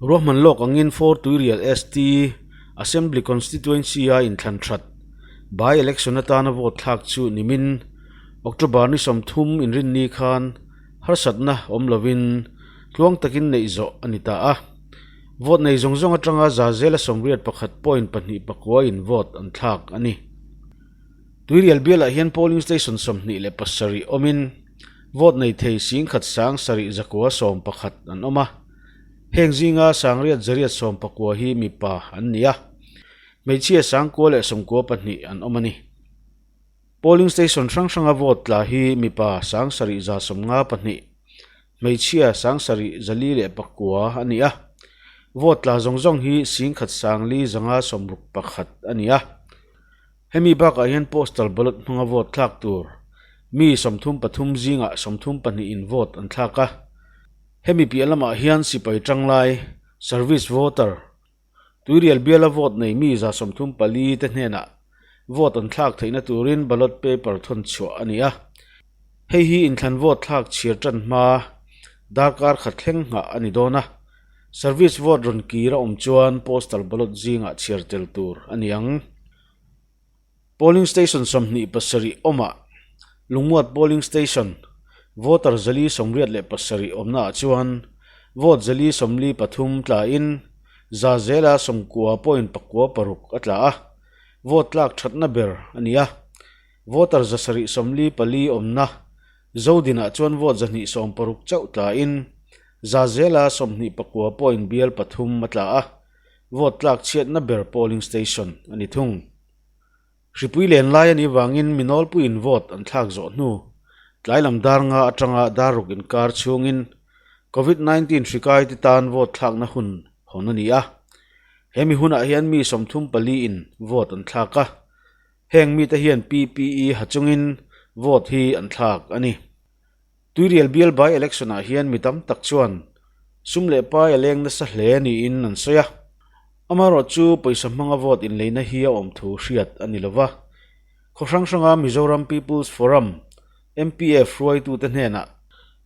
Ruahman lawk angin Fort Tuirial ST Assembly Constituency-a inthlan that by-election atana vote thlak chu nimin October ni 30 inrinni khan harsatna awm lovin tluang takin neih zawh a ni ta a. Vote nei zawng zawng atanga za zela 81 point pahnih pakua in vote an thlak a ni. Tuirial bialah hian polling station 27 awmin vote nei thei singkhat sang sarih zakua 11 an awm a. Heng zinga sangriat zariat 19 hi mipa an ni a. Hmeichhia sangkua leh 92 an awm a ni. Polling station hrang hranga vote tla hi mipa sang sarih za 52, hmeichhia sang sarih zali leh pakua a ni a. Vote tla zawng zawng hi singkhat sang li zanga 61 a ni a. Hemi bakah hian postal ballot hmanga vote thlak tur mi 33 zingah 32 in vote an thlak a. Hemi piah lamah hian sipai tanglai, service voter, Tuirial biala vote nei mi za 34 te hnenah vote an thlak theihna turin ballot paper thawn chhuah a ni a. Hei hi inthlan vote thlak chhiar tan hma darkar khat thleng nghah a ni dawn a. Service vote rawn kir a awm chuan postal ballot zingah chhiar tel tur a ni ang. Polling station 27 awmah Lungmuat polling station voter zali 87 awmnaah chuan vote zali 43 tlain za zela 90 point pakua paruk a tla a, vote tlak thatna ber a ni a. Voter za sarih 44 awmna Zodinah chuan vote 260 chauh tlain za zela 29 point bial pathum a tla a, vote tlak chhiatna ber polling station a ni thung. Hripui len lai a nih vangin mi nawlpuiin vote an thlak zawh hnu tlai lam dar nga atanga dar ruk inkar chhungin Covid 19 hri kai te tan vote thlakna hun hawn a ni a. He mi hunah hian mi 34 in vote an thlak a. Heng mite hian PPE ha chungin vote hi an thlak a ni. Tuirial bial by election ah hian mi tam tak chuan sum leh pai a leng nasa hle niin an sawi a. Amaherawh chu pawisa hmanga vote inleina hi a awm thu hriat a ni lova. Khaw hrang hranga Mizoram People's Forum, MPF, hruaitute hnenah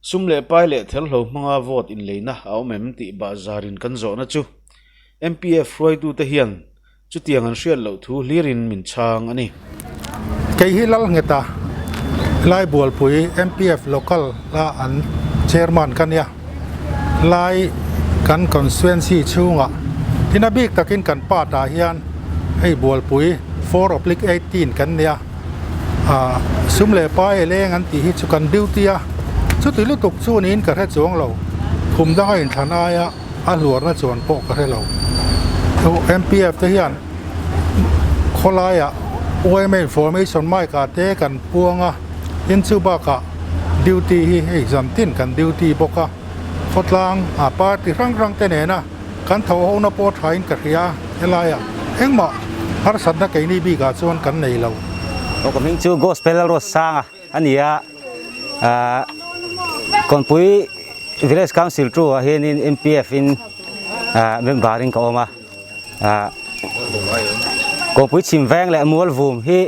sum leh pai leh therhlo hmanga vote inleina a awm em tih bahzarin kan zawhna chu MPF hruaitute hian chutiang an hriat loh thu hlirin min chhang a ni. Kei hi Lalngheta Laibualpui MPF Local a an Chairman ka nia. Lai kan constituency chhungah tin a bik takin kan part ah hian hei Bualpui four oblique 18 kan nia. Ah sum leh pai leng an tih hi chu kan duty a, chuti lutuk chu niin ka hre chuang lo. Khum danga inthlan aia a hluarna chuan pawh ka hre lo. MPF te hian khawlaiah yma information mic ah te kan puang a, tin chu bakah duty hi hei zan tin kan duty bawk a, khawtlang ah party hrang hrang te nena kan tho ho na pawh thain ka hria a, helaiah engmah harsatna keini bikah chuan kan nei lo. Aw ka hming chu Gospel Lalruatsanga a ni a, ah Kawnpui Village Council tu ah hianin MPF in ah member in ka awm a, ah Kawnpui chhim veng leh mual vum hi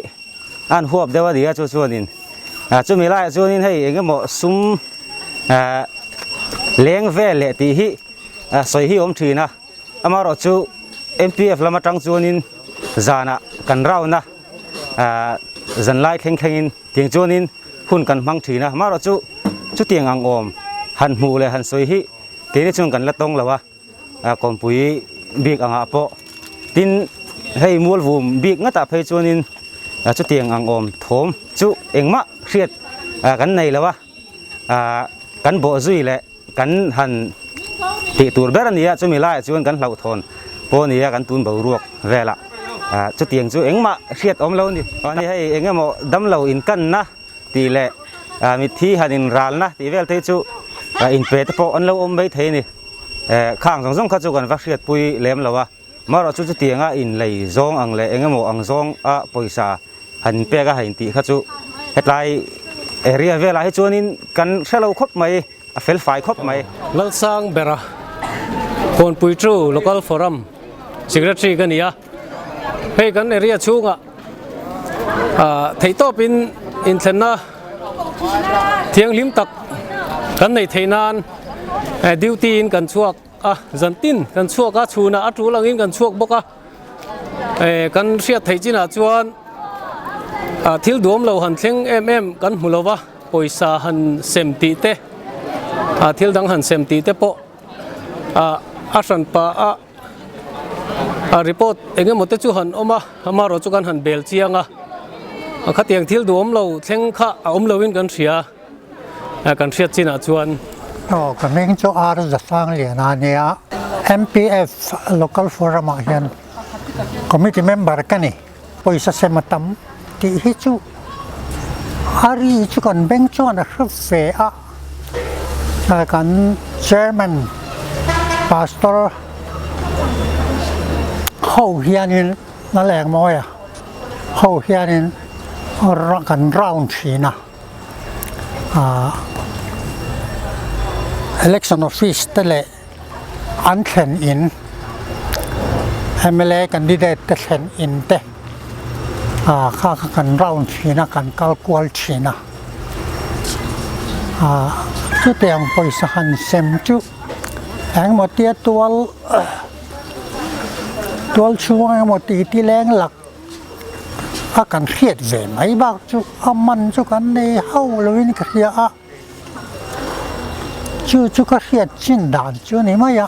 an huap deuh a ni a chu chuanin ah chumi laiah chuanin hei eng emaw sum ah leng vel leh tih hi ah sawi hi awm thin a, amaherawh chu MPF lam atang chuanin zanah kan round a ah zanlai thleng thlengin Tiang chuanin hun kan hmang thin a, amaherawh chu chutiang ang awm han hmuh leh han sawi hi keini chuan kan la tawng lo a, kawmpui bik angah pawh tin hei mualvum bik ngatah phei chuanin chutiang ang awm thawm chu engmah hriat kan nei lo a, kan bawh zui leh kan han tih tur ber a ni a, chumi laiah chuan kan hlauhthawn pawh a ni a, kan tun boruak velah chutiang chu engmah hriat awm lo a ni. Ani hei eng emaw damlo inkanna tih leh mitthi han inralna tih vel te hi chu inpe te pawh an lo awm mai thei a ni. Khang zawng zawng kha chu kan va hriatpui lem lo a, amaherawh chu chutianga inlei zawng ang leh eng emaw ang zawng a pawisa han inpek a han intih kha chu hetlai area velah hi chuanin kan hre lo khawp mai. A fel fai khawp mai. Lalsang bera Kawnpui True Local Forum Secretary ka ni a, hei kan area chhungah theihtawpin inthlenna thianghlim tak kan neih theih nan duty in kan chhuak. a, zan tin kan chhuak a, chhunah a tul angin kan chhuak bawk a, kan hriat theih chinah chuan thil duam lo han thleng em em kan hmu lo va, pawisa han sem tih te, thil dang han sem tih te pawh a hranpa a. A report eng emaw te chu han awm a, amaherawh chu kan han bel chiang a, khatiang thil duhawm lo thleng kha a awm loin kan hria a, kan hriat chinah chuan. Aw ka hming chu R Zasanglian a nia, MPF Local Forum ah hian Committee member ka ni, pawisa sem a tam tih hi chu a ri chu kan beng chuan a hre ve a, kan Chairman Pastor ho hianin la leng mawi a, ho hianin kan round thin a, ah Election Office te leh an thlen in mla candidate te thlen in te ah kha kha kan round thin a kan kal kual thin a ah chutiang pawisa han sem chu engemaw tia tual tual chhung engemaw tih ti leng lak a kan hriat ve mai bak chu a man chu kan nei hauh lovin ka hria a. Chu chu ka hriat chin dan chu ni mai a,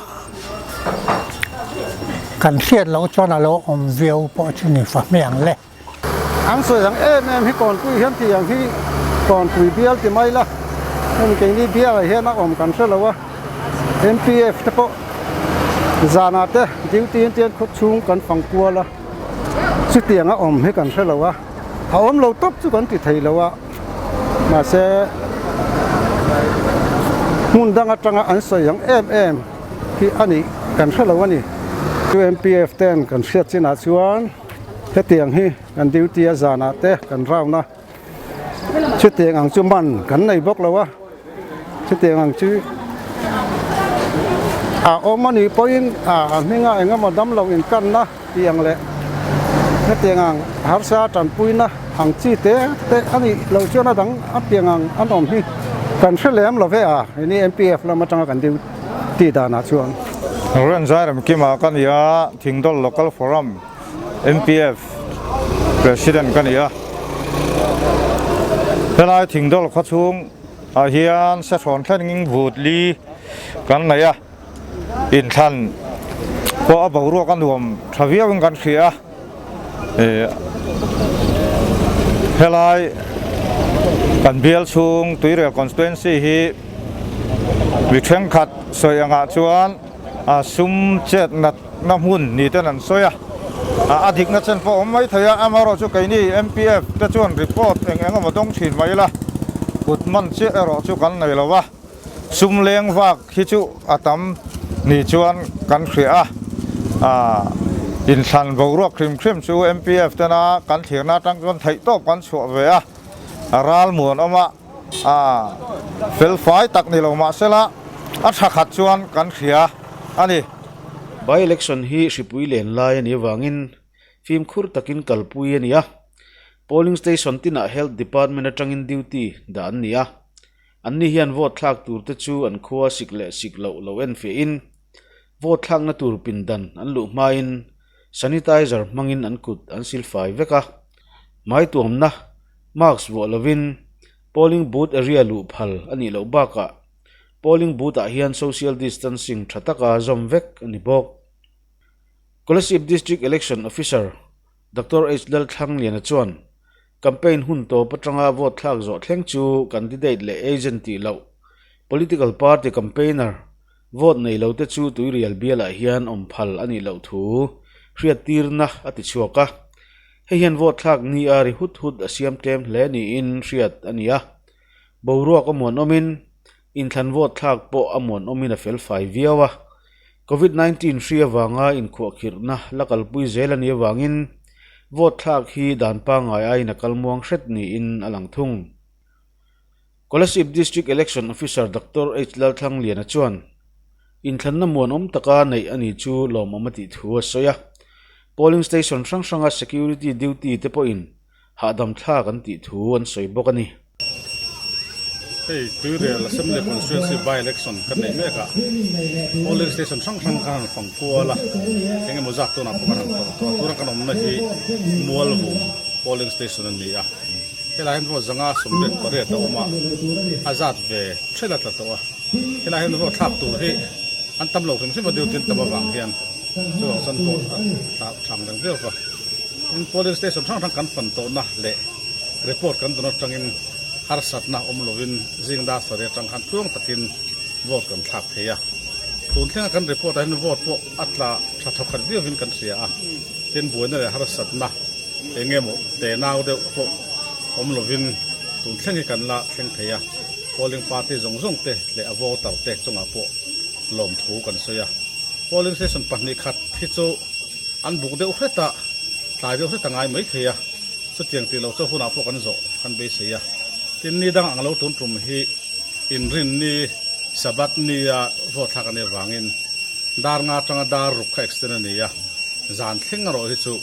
kan hriat loh chuan a lo awm viau pawh chu ni fa hmiang le. An sawi ang em em hi Kawnpui hian tih ang hi Kawnpui bial ti mai la, hemi keini bialah hian a awm kan hre lo a, MPF te pawh zanah te duty in tian khaw chhung kan fang kual a, chutiang a awm hi kan hre lo a, a awm lo tawp chu kan ti thei lo a. Mahse, hmun dang atanga an sawi ang em em hi a nih kan hre lo a ni. UMPF ten kan hriat chinah chuan hetiang hi kan duty a zanah te kan round a, chutiang ang chu man kan nei bawk lo a, chutiang ang chu a awm a nih pawhin a hminga engemaw damlo inkanna tih ang leh hetiang ang harsa tanpuina ang chi te te a nih loh chuan a dang a piang ang an awm hi kan hre lem lo ve a, heni MPF lam atanga kan duty danah chuan. Ren Zairemkima ka ni a, Thingdawl Local Forum MPF President ka ni a. Helai Thingdawl khawchhung ah hian Sehrawn thlengin vut li kan nei a. Inthlan pawh a boruak a nuam tha viauin kan hria a, ih helai kan bial chhung Tuirial constituency hi mi thenkhat sawi angah chuan a sum chet nat na hmun ni ten an sawi a, a dikna chen pawh a awm mai thei a, amaherawhchu keini MPF te chuan report eng eng emaw dawng thin mai ila kut man chiah erawh chu kan nei lo a. Sum leng vak hi chu a tam ni chuan kan hria a, aah inthlan boruak hrim hrim chu MPF tena kan thlirna atang chuan theihtawp kan chhuah ve a, a ral muan awm a, aah fel fai tak ni lo mahsela a tha khat chuan kan hria a ni. By election hi hripui len lai a nih avangin fimkhur takin kalpui a ni a, polling station tinah health department atangin duty dah an ni a. Anni hian vote thlak tur te chu an khua sik leh sik loh lo en fiahin vote thlakna tur pindan an luh hmain sanitizer hmangin an kut an silfai vek a. Hmaituamna, mask vuah lovin polling booth area luh phal a nih loh bakah polling booth ah hian social distancing tha taka zawm vek a ni bawk. Kolasib District Election Officer Doctor H Lalthlangliana chuan Campaign hun tawp atanga vote thlak zawh thleng chu candidate leh agent tih loh, political party campaigner, vote nei lo te chu tuirial bialah hian awm phal a nih loh thu hriattirna a ti chhuak a. Hei hian vote thlak ni a ri hut hut a siam tlem hle niin hriat a ni a. Boruak a muanawmin inthlan vote thlak pawh a muanawmin a felfai viau a. Covid 19 hri avanga inkhuahkhirhna la kalpui zel a nih avangin vote thlak hi dan pangngai aiin a kal muang hret niin a lang thung. Kolasib District Election Officer Doctor H Lalthlangliana chuan inthlanna muanawm taka neih a ni chu lawmawm a tih thu a sawi a. Polling station hrang hranga security duty te pawhin hahdam thlak an tih thu an sawi bawk a ni. Hei Tuirial Assembly Constituency by election kan neih mek a, polling station hrang hrang kan han fang kual a, eng emaw zat tunah pawh kan han tawh tawh a, tuna kan awmna hi Mualvum polling station a ni a, helai hian vote zanga 98 a awm a, a zat ve ṭhelh a tla tawh a, helai hian vote thlak tur hi an tam lo hrim hrim a duty an tam avang hian chuvang chuan vote a tla thang reng viau va, tin polling station hrang hrang kan fan tawhna leh report kan dawn atangin harsatna awm lovin zing dar sarih atang khan tluang takin vote kan thlak thei a. Tun thlenga kan report ah hian vote pawh a tla tha thawkhat viauvin kan hria a, tin buaina leh harsatna eng emaw tenau deuh pawh awm lovin tun thleng hi kan la thleng thei a, polling party zawng zawng te leh a voter te chungah pawh lawmthu kan sawi a. Polling station 2 khat hi chu an buk deuh hret a, tlai deuh hret a ngai mai thei a. Chutiang tih loh chu hunah pawh kan zawh kan beisei a. Tin, ni dang ang lo tun tum hi Inrinni, Sabbath nia vote thlak a nih avangin dar nga atanga dar ruk kha extend a ni a, zan thleng erawh hi chu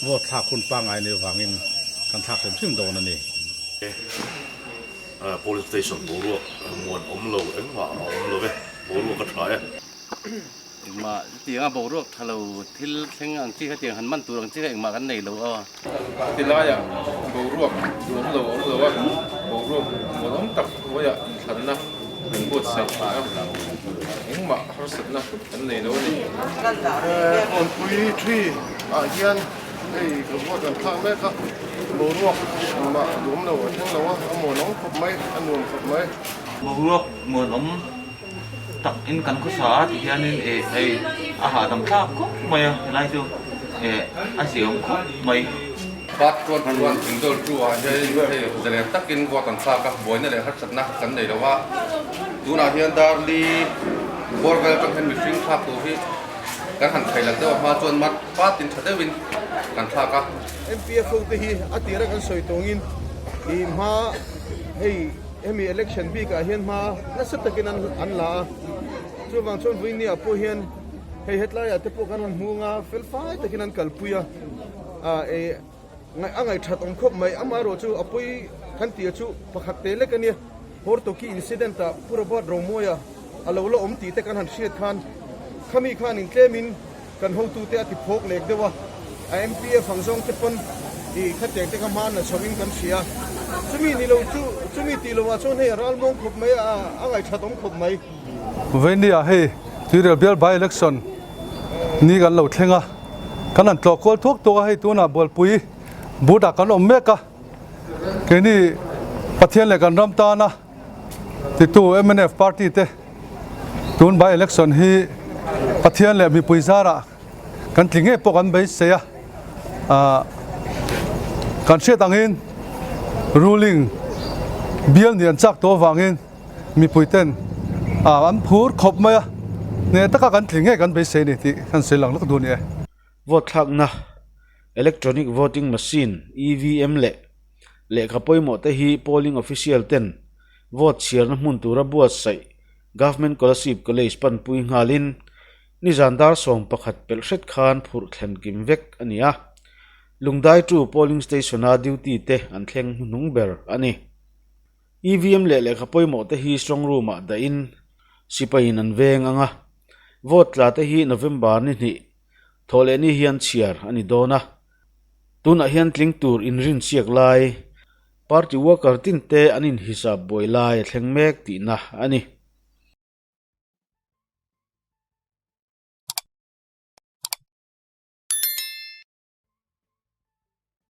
vote thlak hun pangngai a nih avangin kan thlak hrim hrim dawn a ni. Polling station boruak muan awm lo engmah a awm lo e, boruak a tha e. Engmah chutianga boruak tha lo thil thleng ang chi kha tiang han man tur ang chi kha engmah kan nei lo aw. Tilaiah boruak duhawm lo a awm lo a, boruak muanawm tak hnuaiah inthlanna kan buatsaih a ni a, engmah harsatna kan nei lo a ni. Kawnpui thi ah hian hei ka vote an thlak mek a, boruak engmah duhawm lo a thleng lo a, a muanawm khawp mai, a nuam khawp mai. Boruak muanawm tak in kan khawsa a ti hianin eh hei a hahdam thlak khawp mai a helai chu eh a ziaawm khawp mai. Part chuan chuan thingdawl chu ah hian hei zalen takin vote an thlak a, buaina leh harsatna kan nei lo a, tunah hian Darli bawr vel atang hian mihring thlak tur hi kan han thei lak deuh a hma chuan mat patin tha deuhin kan thlak a. MPF ho te hi a tira kan sawi tawngin i hma hei Hemi election bikah hian hma nasa takin an an la a, chuvang chuan Vuinia pawh hian hei hetlaiah te pawh kan rawn hmu anga fel fai takin an kalpui a, ah eh ngaih a ngaihthat awm khawp mai. Amaherawh chu a pawi kan tih chu pakhat te lek a nia, Hortoki incident ah Pu Robert Romawia a lo la awm tih te kan han hriat khan khami khan intlemin Kan hotute a ti phawk lek deuh a, a MPF ang zawng te pawn i khatiang te kha hma na chho in kan hria. Chumi ni lo chu, chumi tih lo ah chuan hei a ral muang khawp mai a, a ngaihṭhat awm khawp mai. Vainia hei Tuirial bial by election ni kan lo thleng a, kan han tlawh kual thuak thuak a, hei tunah Bualpui booth ah kan awm mek a, keini Pathian leh kan ram tana Titu mnf party te tun by election hi Pathian leh mipui zarah kan tling ngei pawh kan beisei a, ah kan hriat angin ruling bial nih an chak tawh avangin mipui ten ah an phur khawp mai a, hneh taka kan tling ngei kan beisei a ni tih kan sawi lang lawk duh a ni e. Vote thlakna Electronic Voting Machine, EVM, leh Lehkha pawimawh te hi polling official ten vote chhiarna hmun tura buatsaih Government Kolasib College panpui nghalin nizan dar 11 pelh hret khan phurh thlen kim vek a ni a. Lungdai two polling station-a duty te an thleng hnuhnung ber a ni. EVM leh lehkha pawimawh te hi strong room-ah dahin sipaiin an veng ang a, vote tla te hi November ni hnih thawhlehni hian chhiar a ni dawn a. Tunah hian tling tur inrinsiak lai, party worker tin te an inhisap buai lai a thleng mek tihna a ni.